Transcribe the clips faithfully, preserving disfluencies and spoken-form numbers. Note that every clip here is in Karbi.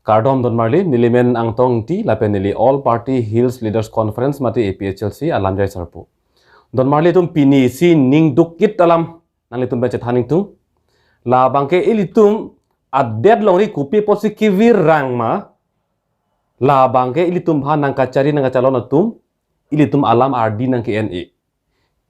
Kardom donmarli, nelimen Angtong Ingti, lapen neli All Party Hills Leaders Conference mate A P H L C alamjai sarpo. Donmarli atum, pini isi ning dukit alam nanglitum pen chethan ingtung. Labangke ilitum adet longri kopi apotsi kevirang ma, labangke ilitum aphan nangkachari nangkachalon atum, ilitum alam ardi nangke-en-e.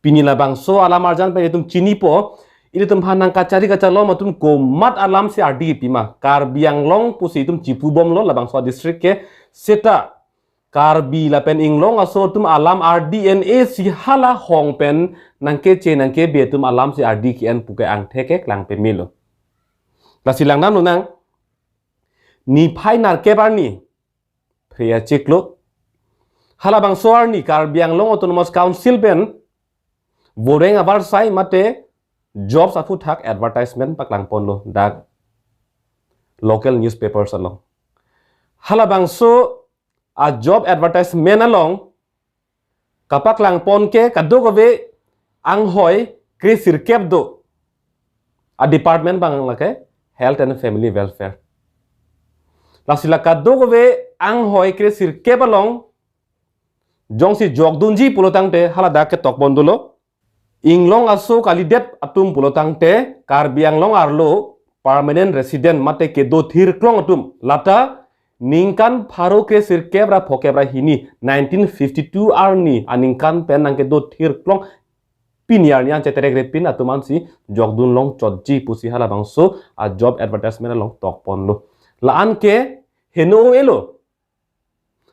Pini labangso alam arjan pen itum chinipo, ilitum aphan nangkachari kachalon atum komat alamsi ardi pima. Karbi Anglong pusi itum chipubomlo labangso district ke, seta Karbi lapen Inglong aso atum alam ardi en-e si hala hong pen nangkeche nangkebe atum alamsi ardi ke-en pu ke angthek ke klang pemelo. Lasi langdamlonang, niphai nerkep arni, phre achiklo, halabangso arni Karbi Anglong Autonomous Council pen voreng avarsai mate jobs aphuthak advertisement paklangponlo dak local newspapers along. Halabangso a job advertisement along kapaklangpon ke kadokave anghoi kresirkep do. A department abang lake Health and Family Welfare. Lasi la kadokave anghoi kresirkep along jongsi jokdunji pulotangte haladak ketokpon dolo. Inglong aso kalidet atum pulotangte Karbi Anglong arlo permanent resident mate kedo thirklong atum, lata ningkan pharo kresirkep ra phokep ra hini, nineteen fifty-two arni aningkan pen nangkedo thirklong, pini arni an cheterek repin atum ansi jokdun longchotji pusi halabangso a job advertisement along tokponlo. La-an ke heno elo.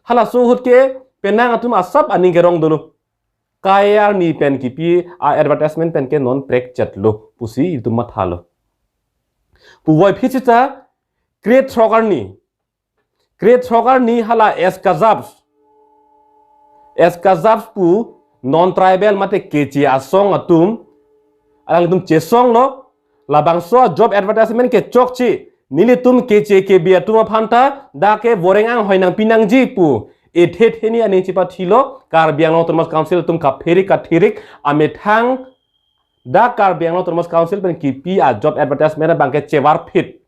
Halaso ahut ke penang atum asap aning kerong dolo. Kai arni pen kipi a advertisement pen ke non prekchetlo pusi itum mathalo. Puvoiphit seta krethrok arni. Krethrok arni hala S Kajabs. S Kajabs pu non tribal mate keche asong atum, alanglitum chesonglo, labangso a job advertisement kechokche, nelitum keche kebe atum aphanta dak ke voreng anghoi nangpi nangji pu ethe theni aning chepathilo Karbi Anglong Autonomous Council atum kapherik kathirik amethang dak Karbi Anglong Autonomous Council pen kipi a job advertisement abangke chevarphit.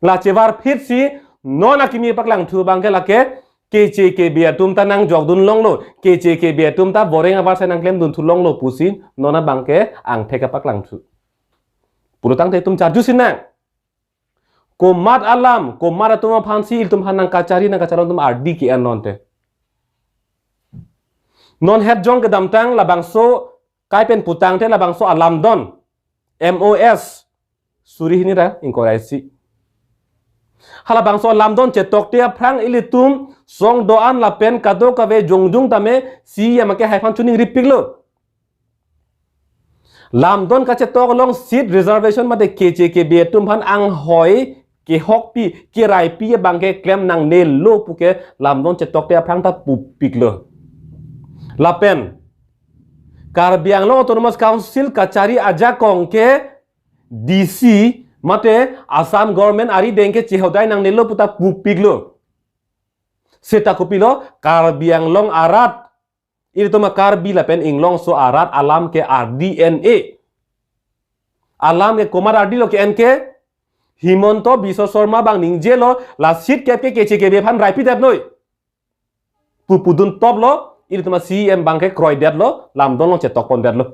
La chevarphit si non akimi paklangthu abangke lake keche kebe atum ta nangjokdun longlo, keche kebe atum ta voreng avarsai nangklemdun thu longlo pusi non abangke angthek kapaklangthu. Pulotangte itum charjusinang. Komat alam, komat atum aphansi ilitum aphan nangkachari nangkachalon atum ardi ke-en lonte. Non het jong kedamtang labangso kai pen putangte labangso alamdon M O S suri hini ra ingkoi ra isi. Halabangso alamdon chetokte aphrang ilitum song do-an lapen kadokave jongjung tame C E M akehai aphan chiningripiklo. Lamdon kachetok along seat reservation mate keche kebe atum aphan anghoi kehokpi keraipi abangke klem nangnelo puke lamdon chetokte aphrang ta pupiklo. Lapen Karbi Anglong Autonomous Council kachari ajakong ke D C mate Assam government arideng ke chehodai nangnelo puta pupiklo. Seta kopilo, Karbi Anglong arat, ilitum a Karbi lapen Inglong aso arat alam ke ardi en-e. Alam ke komat ardilo ke-en ke, Himanta Biswa Sarma abang ningjelo, la seat kep ke keche kebe aphan raipidetnoi pu pudunthoplo, ilitum a C E M abangke kroidetlo, lamdon along chetokpondetlo.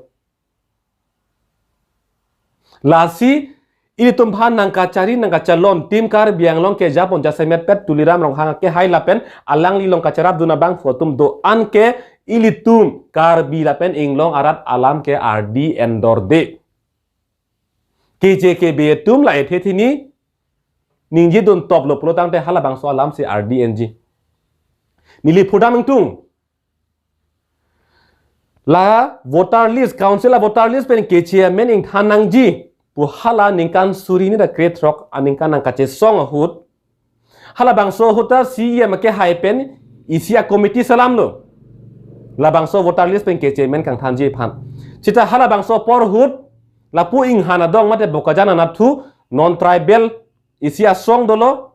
Lasi ilitum aphan nangkachari nangkachalon Team Karbi Anglong kejapon jasemetpet Tuliram Ronghang akehai lapen alangli along kacharapdun abangphu atum do-an ke ilitum Karbi lapen Inglong arat alam ke ardi endorde. Keche kebe atum la ethe theni ningjeduntoplo pulotangte halabangso alamsi ardi enji. Neli pudam ingtung. La voter list, council a voter list pen keche amen ingthan nangji pu hala ningkan suri hini ra krethrok aningkan nangkachesong ahut, halabangso ahut ta C E M akehai pen isi a committee salamlo. Labangso voter list pen keche amen kangthanji aphan. Seta halabangso apor ahut lapu Inghan adong mate Bokajan anatthu non tribal isi asong dolo.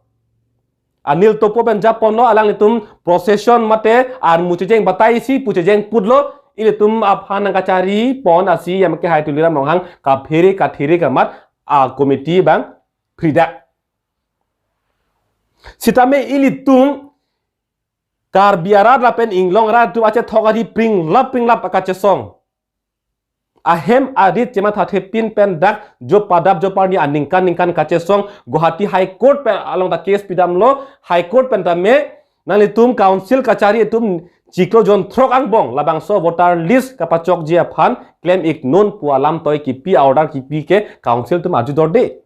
Anil Topo pen japonlo, alanglitum procession mate armu chejeng batai isi pu chejeng putlo, ilitum aphan nangkacharipon a C E M akehai Tuliram Ronghang kaphere kathirik amat a committee abang phridak. Sitame ilitum Karbi arat lapen inglong arat atum achethok ari pringlap pringlap akachesong. Ahem arit chemathathepin pen dak jo padap jo parni aningkan ningkan kachesong Guwahati High Court pen along ta case pidamlo, High Court pen tame nanglitum council kachari atum chiklo jon throk angbong labangso voter list kapachokji aphan klem-iknon pu alam toi kipi a-order kipi ke council atum arjudorde.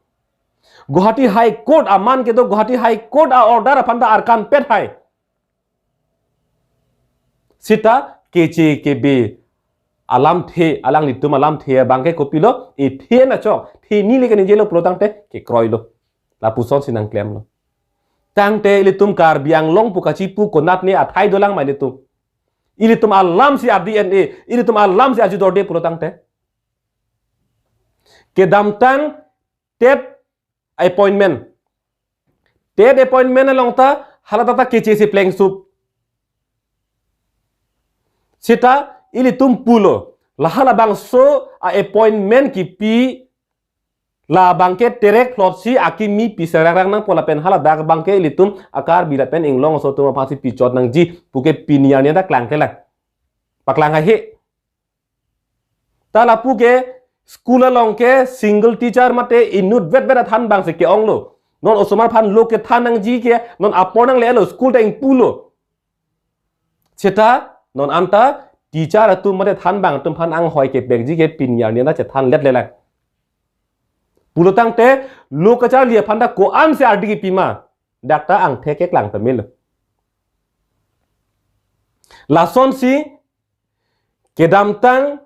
Guwahati High Court aman kedo Guwahati High Court a-order aphan ta arkan pet hai. Sita keche kebe alamthe, alanglitum alamthe abangke kopilo, ethe na chok, the ni leke nijelo pulo tangte kekroilo. Lapusonsi nangklemlo. Tangte ilitum Karbi Anglong pu kachipu konatne athai dolang ma ilitum. Ilitum alamsi ardi N A, ilitum alamsi arjudorde pulo tangte. Kedamtang TET appointment. TET appointment along ta hala ta ta keche si plengsup. Sita ilitum pulo. La halabangso a-appointment kipi labangke terek plot si akimi pi serak rak nangpo lapen hala dak abangke ilitum a-Karbi lapen inglong aso atum aphansi pichot nangji puke pini arni ta klangkle lang. Paklang haihe. Ta lapu ke school along ke single teacher mate inut vet vet athan abangsi ke-onglo. Non osomar aphan lo kethan nangji ke non apor nanglelo, school ta ingpulo. Seta non anta teacher atum mate thanbang atum aphan anghoi kepekji ke pini arni ta chethan letle lang. Pulo tangte lo kacharli aphan ta ko-ansi ardi kipi ma, dak ta angthek keklang pamelo. Lasonsi kedamtang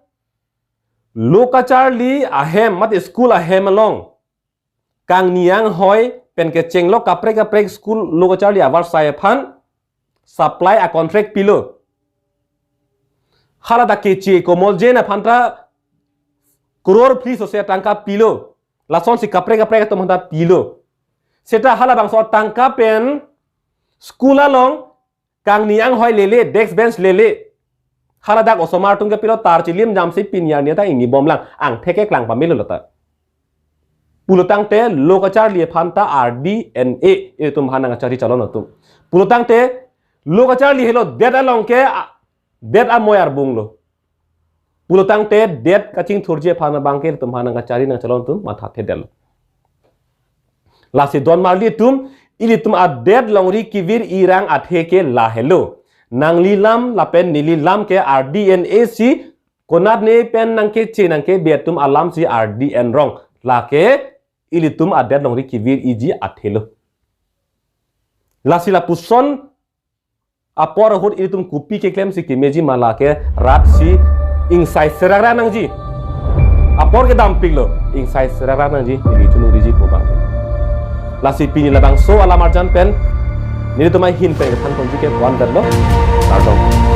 lo kacharli ahem mate school ahem along kangni anghoi pen kechenglo kaprek kaprek school lo kacharli avarsai aphan supply a-contract pilo. Hala ta keche Komol Jain aphan ta crore phli sose tangka pilo. Lasonsi kaprek kaprek atum aphan ta pilo. Seta halabangso tangka pen school along kangni anghoi lele, desk bench lele. Hala dak osomar atum kepilo, tar chilim jamsi pini arni ta ingnibom lang, angthek keklang pamelo lata. Pulo tangte lo kacharli aphan ta ardi N A, ilitum aphan nangkachari chalon atum. Pulo tangte lo kacharli helo, det along ke, a, det amoi arbunglo. Pulo tangte det kachingthurji aphan abangke ilitum aphan nangkachari nangchalon atum mathathedetlo. Lasi don marli atum, ilitum adet longri kevir-i rang athe ke lahelo. Nanglilam lapen nelilam ke ardi N A si, konatne pen nangkeche nangkebe atum alamsi ardi N rong. Lake ilitum adet longri kevir-iji athelo. Lasi lapuson apor ahut ilitum kopi keklemsi kemeji ma, lake rat si ingsai serak rak nangji. Apor kedampiklo, ingsai serak rak nangji, neli chunuriji pu abang. Lasi pini labangso alam arjan pen nelitum ahin pen kethan ponji ke ko-an detlo. Kardom.